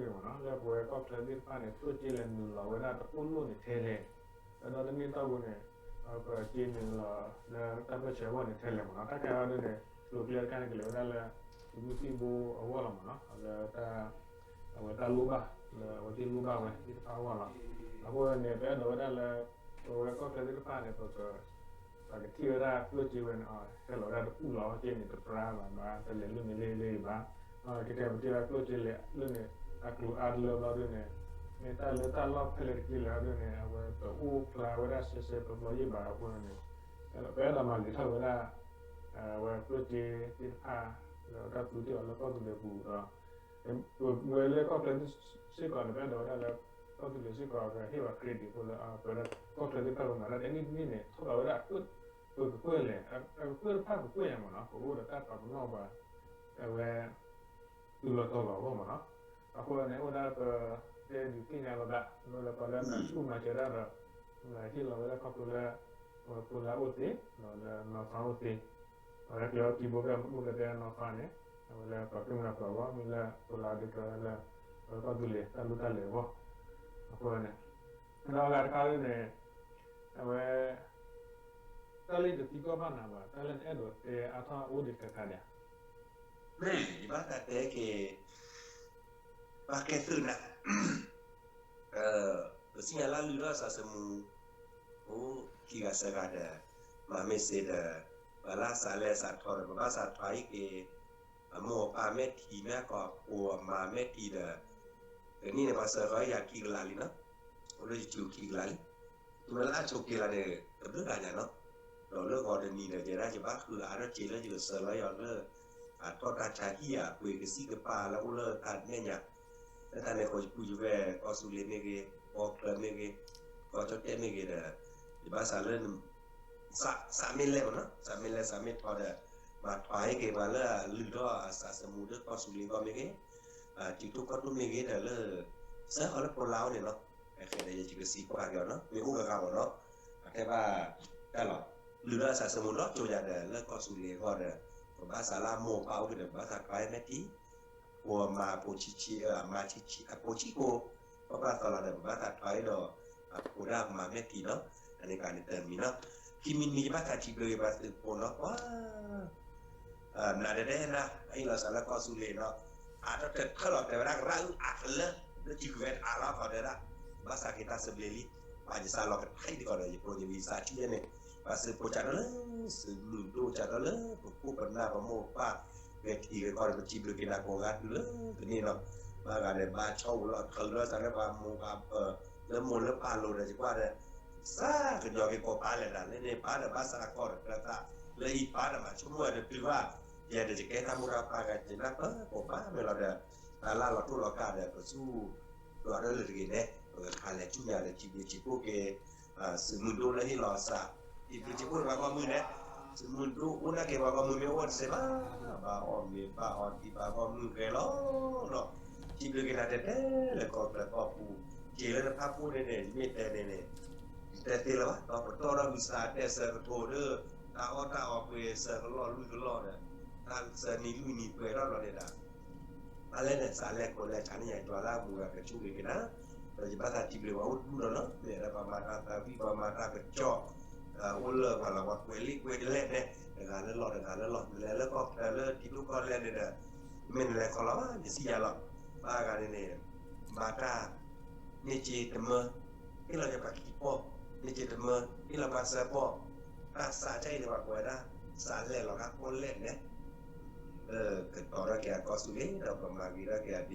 ်ဝံၤလံမ့ၢ်နီၤ လၢပဝဲကီၢ်ချၢသ့ၣ်တဖၣ်န့ၣ် ကျိၣ်စ့လဲၤနုာ်လီၤဝဲဒၣ်တခိၣ်လိၣ်န့ၣ်ထဲလဲၣ်, ဒီးတနံၣ်တီၢ်ပူၤန့ၣ် ပစ့နုာ်လီၤလၢတၢ်ပၢၢ်ဆၢအဂီၢ်န့ၣ်ထဲလဲၣ်မ့ၢ်နီၤ တၢ်ခဲအံၤဒ်န့ၣ် ကျိၤကျဲတခါန့ၣ် ကလဲၤဝဲဒၣ်လၢ သုးမုၢ်သံၣ်ဘိအဂီၢ်လီၤမ့ၢ်နီၤ လၢတၢ် အဝဲတၢ်လိၣ်ဘၣ် လၢအဝဲသ့ၣ်လိၣ်ဘၣ်ဝဲသ့ၣ်တဖၣ်အဂီၢ်လီၤ, အဃိန့ၣ် ပအဲၣ်ဒိးဝဲဒၣ်လၢ ပဝဲကီၢ်ချၢသ့ၣ်တဖၣ်န့ၣ် ပက ပကထံၣ်ဝဲဒၣ်ကျိၣ်စ့ဝဲန့ၣ် ဟဲလီၤဝဲဒၣ်တပူၤလီၤ ကဲန့ၣ်တပြါဘၣ် ဘၣ်တလဲၤလၢန့ၣ်လၢလၢဘၣ်, ကတဲပထံၣ်ဝဲဒၣ်ကျိၣ်စ့လဲၤလၢန့ၣ် အကျိၤအါတလၢဘျီဒ်န့ၣ် မ့ၢ်တၢ်လၢတၢ်လီၢ်ဖဲလဲၣ်တက့ၢ်လဲၣ်ဒ်န့ၣ် အဝဲတအိၣ်ဖျါဝဲဒၣ်ဆှဲဆှဲပျီပျီယံၣ်ဘၣ်အဃိန့ၣ် ပအဲၣ်ဒိးမၤဂ့ၤထီၣ်ဝဲဒၣ် အဝဲကျိၣ်စ့သ့ၣ်တဖၣ် လၢတၢ်သူတ့ၢ်အီၤလၢကီၢ်သူလ့ၤပူၤဒီး ပဝဲလၢကီၢ်ချၢစ့ၢ်ကီးန့ၣ် ပအဲၣ်ဒိးဝဲဒၣ်လၢ ကီၢ်သူလ့ၤစ့ၢ်ကီး ကဟ့ၣ်ဝဲ credit အဃိလၢ ပဝဲဒၣ်ကီၢ်ချၢသ့ၣ်တဖၣ်ပမၤတၢ်တနံၣ်တနံၣ်န့ၣ် ထိၣ်လီၤဝဲဒၣ်အကကွဲၢ်လဲၣ် အကကွဲၢ်တဖၣ်ကကွဲၢ်ညါမ့ၢ်နီၤ ပအိၣ်ဒီးတၢ်ပာ်ပနီၣ်ပှၤ အဝဲ တုၤလီၤတီၤလီၤအဂီၢ်မ့ၢ်နီၤ, အဃိန့ၣ် အိၣ်ဒၣ်ပ တဲဒုးသ့ၣ်ညါလီၤသး လၢပှၤလၢမၤဆူၣ်မၤစၢၤဒၣ်ဒီး ဟ့ၣ်လီၤဝဲဒၣ်ခီဖျိလၢ ပှၤဖိလၢအအိၣ်သ့ လၢနီၢ်သီအိၣ်သ့ ပှၤလၢကျဲအီၤကံဘိဖဲမူကတဲနီၢ်သီန့ၣ် အဝဲလၢပှၤကမျၢၢ်ပှၤဂီၢ်မ့ၢ်လၢဖိလၢဒုးကလၢ ပှၤကီၢ်သူလ့ၤတၢ်လိၣ်တၢ်လဲၤအဂီၢ် အဃိန့ၣ် ဒီးအဂၤတခါန့ၣ် အဝဲ တၢ်လၢယတသံကွၢ်ဘၣ်နၤဘၣ် တၢ်လၢနအဲၣ်ဒိးတဲအါထီၣ်အိၣ်ဒံးတခါခါဒံးဧါ မ့ၢ်ယဘၣ်သးတဲက့ၤ ဘၣ်ကဲသုးနၤ ပသ့ၣ်ညါလၢလုၢ်ထီၣ်စးစမူ အိၣ်ခံဂၤစဲးဂၤဒီး မၤမ့ၢ်စ့ဒီး ပှၤလၢအစးလဲၤစးထီၣ်ဒီး ပဘၣ်စးထီၣ်အံၤက့ၤ အမိၢ်အပၢ်မဲာ်ထံမဲာ်ကီၢ် အဖိအမါမဲာ်ထံဒီး ကနံၣ်န့ၣ် ပှၤစၢဃီယၤခံကလးလံနီၤ အိၣ်လၢယစုခံကလးလံ တုၤမ့ၢ်လၢအဆိးက့ၤလီၤန့ၣ် တဘျုးဂၤညါနီၤ ဒီးလၢဂီၤတနံၤဒီး ယဲဒၣ်ယဘၣ်ဃုအါထီၣ်က့ၤလၢယကစၢၤလီၤယီၤလၢ အထီၣ်တၢ်ဆါဟံၣ်ဧါ ပှ့ၤကစံၣ်ကပၤလၢအိၣ်လၢတၢ်မဲာ်ညါ လၢတၢ်န့ၣ်အဃိ ယပုၢ်ယဝဲၢ် ကီၢ်သူလ့ၤမ့ၢ်ဂ့ၤ ကီၢ်ချၢမ့ၢ်ဂ့ၤ ကီၢ်ကၠီၣ်တဲၣ်မ့ၢ်ဂ့ၤဒီး ယဘၣ်စးလၢ စးမ့ၢ်လဲၣ်မ့ၢ်နီၤ စးမ့ၢ်လဲၣ်စးမ့ၢ်ထီဒီး မၤထွါဟ့ၣ်က့ၤပှၤလၢအလုၢ်ထီၣ်အစးစမူဒီးကီၢ်သူလ့ၤအဂီၢ်မ့ၢ်ဂ့ၤ စုထူၣ်ကီၢ်ထူၣ်မ့ၢ်ဂ့ၤဒီးလၢ စၢဃီၤလၢဖိလါအိၣ်န့ၣ်နီၤ အဃိဒီးယကစံးကွၢ်က့ၤအီၤနီၤ မ့ၢ်အိၣ်ဂၤဂၤမ့ၢ်နီၤ အတဲဘၣ်တၢ်လီၤ လုၢ်ထီၣ်အစးစမူဒီကၠိယၤဒီးလၢကီၢ်သူလ့ၤအဂီၢ်ဒီး ပဘၣ်စးလၢအမိၢ်အပၢ်အိၣ်က့ၤဒီး ပဘၣ်စးထွါဟ့ၣ်မဲာ်ထံ ဖိအမါဖိဆံးဆံး အမါဆံးဆံး အဖိဆံးဖိ ပၢ်ပၢ်သီလီၤဒီး ပဘၣ်သးထွါအံၤဒီး အဖိဒၣ်အမါမဲာ်ထံနီၤ အန့ၣ်ကန့ၣ်တမံၤနီၤ ခံမံၤတမံၤ ယဘၣ်သးထံၣ်ဘျုးက့ၤပှၤသုးဖိနီၤ ပှၤ နၤဒဲဒဲနၤ အဟ့ၣ်လီၤစးလၢကီၢ်သူလ့ၤနီၤ အတၢ်တထၢၣ်လီၤတဲာ်ဝဲဒၣ်ကရၢအုၣ်အကလၢ လၢထံကွံာ်ဝဲတအါလီၤခီတဲဒၣ် ဘၣ်ဆၣ်က့ၤတၢ်စဘျ့လံ ပှၤယစးလီၤကထံၣ်တကီၢ်ဒီး ယဖိယဝံသးဆူၣ်ယဲန့ၣ် ပှၤသုးဖိစးထီၣ်လၢ သုးမုၢ်ဒိၣ်စးထီၣ်လၢ ပခိၣ်ပနၢ်ပမိၢ်ပပၢ် ဂဲၤထံဂဲၤကီၢ်ဒီး ပစံးဘျုးက့ၤနၤကိးဂၤတုၤလၢကန့ၢ်နီၤ ဘၣ်ဂၤဒီး ဘၣ်ဆီအိၣ်လီၤထုးလီၤစးလၢပှၤမိၢ်ပှၤပၢ် လၢမိၢ်လၢပၢ်လိၤဒီး ယကွၢ်ဒီး စးကညီၤက့ၤကိးပၢ်လဲၣ်ဒၣ် လၢန့ၣ်ပၢ်ဒီးဘၣ်စးကီၢ်ဒီး ကျၢၤသး လၢအံၤပၢ်ဒီးမၤဆိကမိၣ်ဝဲတတုၤဘၣ် ယဲဒီးယကဲတၢ်မိၢ်တၢ်ပၢ်ဂၤ ယနၢ်ပၢၢ်ကိးပၢ်မ့ၢ်လီၤဒီး တၢ်လၢလီၤတိၢ်လီၤကးဒီး ပဆူၣ် ဒွးဒီးလၢတဂ့ၤန့ၣ် ပကခးလဲၤဆူညါဒီး စံးဘျုးစံးဖှိၣ်က့ၤ သုးမုၢ်ဒိၣ်လၢဟ့ၣ်လီၤစး စံးဘျုးစံးဖှိၣ်ပှၤဂီၢ်မုၢ်န့ၣ် သုးမုၢ်ဒိၣ်အိၣ်နာ်က့ၤပှၤဂီၢ်မုၢ်မ့ၢ်အိၣ်တစဲးဘၣ် ဘၣ်အီၣ်မ့ၤဘၣ်အီထံပှၤဂီၢ်မုၢ်ဂဲၤလီၤနီၤ စံးဘျုးက့ၤနၤတဲတဲလၢကီၢ်ချၢကီၢ်ပူၤ, က့ၤလၢနဖးဖူန့ၣ်န့ၣ် မ့ၢ်တဲန့ၣ်န့ၣ် ယတဲသ့လၢၤဘၣ်, ဒီးပတီၢ်ထီၣ်မုၢ်ဆါ တဲစၢၤကထိးဒီး တၢ်အီၣ်တၢ်အီပှ့ၤစၢၤကလီၢ်လွံၢ်ကလီၢ်ဒီး တၢ်စၢၤနံၤလွံၢ်နံၤပှဲၤထီၣ်လီၤန့ၣ်ဒီး ဘၣ်လဲၣ်န့ၣ် စးလဲၤကိးလဲၤဆါန့ၣ် ယွၤလၢအမူအကဆိၣ်ဂ့ၤက့ၤနၤ, ဒီးယဘၣ်သးစံးဘျုးပှၤအိၣ်တဒူၣ်လီၤနီၤ, မ့ၢ်ဒီးပှၤမၤတၢ်သးဝံၣ် ပှၤမၤတၢ်ကစီၣ် အိၣ်လၢပှၤလီၤ ပှၤကွဲးလံာ်ကွဲးလဲၢ်န့ၣ် တဂၤလၢလီၢ်တဂၤလၢလီၢ်, နလဲၤလၢကီၢ်ချၢလၢထံဒိၣ်ကီၢ်လဲၢ်န့ၣ်ဒီး မ့ၢ်နလဲၤခီလီၤဘၣ် ယစံးယၤလီၤ, ဘၣ်ဂၤန့ၣ်န့ၣ် မၤတၢ် န့ၢ်စ့တမၢ, ဟ့ၣ်လီၤက့ၤပှၤခံပီၢ်, န့ၢ်စ့တမၢ, ဟ့ၣ်လီၤပှၤသၢပီၢ်, တၢ်စးကဲအံၤန့ၣ် ပှၤကိးဝဲဒၣ် စးလဲၤလီၤကီၢ်လဲၢ်န့ၣ် ကတီၤထီၣ်က့ၤအကီၢ်သူလ့ၤ ဒီးပမၤဂ့ၤထီၣ်က့ၤ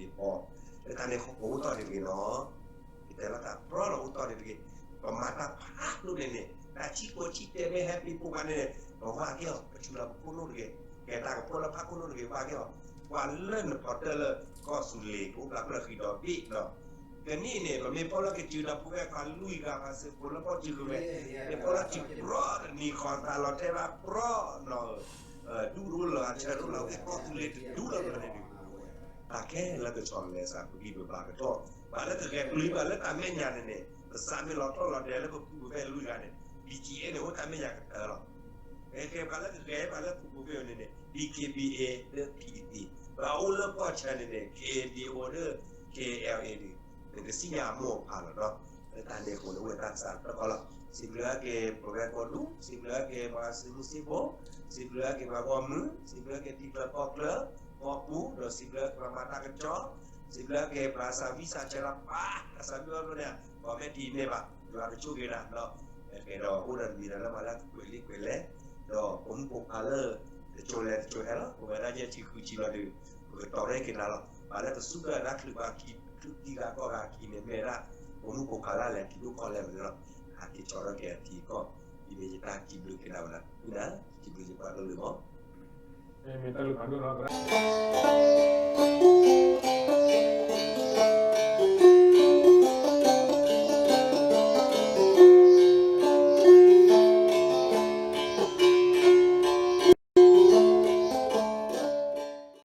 အဒ့ပီ, လၢတၢ်န့ၣ်အဃိ ပအိၣ်တီၢ်န့ၣ်တဂ့ၤနီၤ, ယတဲလီၤတၢ်ပြီလီၤ အိၣ်တီၢ်န့ၣ်တဂ့ၤ, ပမၤတၢ်ဖးဒိၣ်န့ၣ်န့ၣ် တၢ်ဆံးကိးဆံးတဲမ့ၢ်ဟဲပ့ၤဖိခွါန့ၣ်န့ၣ် ပဝါက့ၤအီၤ ပဆူၣ်လီၤပခိၣ်နူာ်တဂ့ၤ, ကဲတၢ်ကပီၢ်လၢဖးခိၣ်နူာ်တဂ့ၤ ဝါက့ၤအီၤ, ပှၤလၢနဖီတၢၢ်လၢကီၢ်သူလ့ၤ ကအိၣ်ဖျါဖျၢၣ်ဃံဒီဘ့ၣ်ဒီး ကနံၣ်န့ၣ် ပမ့ၢ်ဖီၣ်လီၤက့ၤစုဒီးဖိဝဲခွါလွံၢ်ဂၤ ပှၤစ့ၢ်ကီးလၢဖီၣ်စုကဝဲၤ, မ့ၢ်ဖီၣ်လီၤစုပြီတနံၤ ဃီသးလီၤတဲဘၣ်ပြီနီၤဧၢ, ဒူၣ်တအိၣ်လၢၤ အဆၢတအိၣ်လၢၤ ကီၢ်သူလ့ၤတဒူၣ်လၢၤဘၣ်န့ၣ်ဒုး, တၢ်ခဲလၢာ်ကဆီတလဲစး ပဂံၢ်ပဘါကထီၣ်, ပှၤလၢကဂဲၤပျုၤဘၣ်လၢတၢ်မဲာ်ညါန့ၣ်န့ၣ် ပစးမ့ၢ်လီၤထီၣ်လီၤတဲာ်လၢပဖုပဖဲလွံၢ်ဂၤန့ၣ် ဘံၣ်ကံၣ်အဲၣ်န့ၣ် အိၣ်တၢ်မဲာ်ညါကတၢၢ်လီၤ. ကဲပှၤလၢကဂဲၤပှၤလၢဖုပဖဲန့ၣ်န့ၣ် ဘံၣ်ကံၣ်ဘံၣ်အဲၣ် ဒီး ပံၣ်ကံၣ်ဘံၣ် ပှၤအိၣ်လၢကီၢ်ဆၢန့ၣ်န့ၣ် ခ့ၣ်အဲၣ်ဘံၣ်အ့ၣ် ဒီး ခ့ၣ်အဲၣ်အ့ၣ် န့ၣ် နကသ့ၣ်ညါအမိၢ်အပၢ်လီၤနီၤ, လၢတၢ်န့ၣ်အဃိန့ၣ် အိၣ်ဝဲတၢ်သးတဖျၢၣ်ဃီလီၤ. စံးဘျုးက့ၤပဝဲကိးဒူၣ်, စံးဘျုးက့ၤပှၤသုးမုၢ်သံၣ်ဘိ, စံးဘျုးက့ၤပှၤဂီၢ်မုၢ်, စံးဘျုးက့ၤထံချၢကီၢ်ချၢ, ကီၢ်ပူၤ, ဒီးစံးဘျုးက့ၤပှၤမၤတၢ်ကစီၣ်, စံးဘျုးက့ၤပှၤသးဝံၣ်သးဆၢလၢပၢ်, တၢ်သးဝံၣ်အီၤန့ၣ် ကိးမ့ၢ်တံၢ်န့ၢ်ဘၣ်, ယွၤကဆိၣ်ဂ့ၤနၤဒီး ကဲဒီးအိၣ်ဒီးတမံၤဒီးလၢပှၤလၢကကွဲးလံာ်ကွဲးလဲၢ်, ဒီးပိာ်မုၣ်ပိာ်ခွါလၢ တစိၤလဲၤတစိၤဟဲလီၤ, ပဝဲဒၣ်ယဲၢ်ဆံဃုဆံလီၤဒီး ပကတီၤရဲၣ်က့ၤနၤလီၤ. ပှၤလၢကစူၢ်က့ၤတၢ်ချုးပှၤခံ ချုးခံဂၤကီၢ်ဂၤခံန့ၣ် မ့ၢ်ဝဲဒၣ် ပိာ်မုၣ်ပိာ်ခွါလၢလဲၤထံဒိၣ်ကီၢ်လဲၢ်မ့ၢ်န့ၣ်လီၤ. ဟးက့ၤကၠီထီၣ်က့ၤအထံအကီၢ်, ဒ်န့ၣ်ယတၢ်စံးဘျုးက့ၤနၤဝဲဒၣ် နၤ, စံးဘျုးယပှၤကလုာ်မး. မ့ၢ်တၢ်လုၢ်ဖးဒိၣ်လီၤ, သရၣ်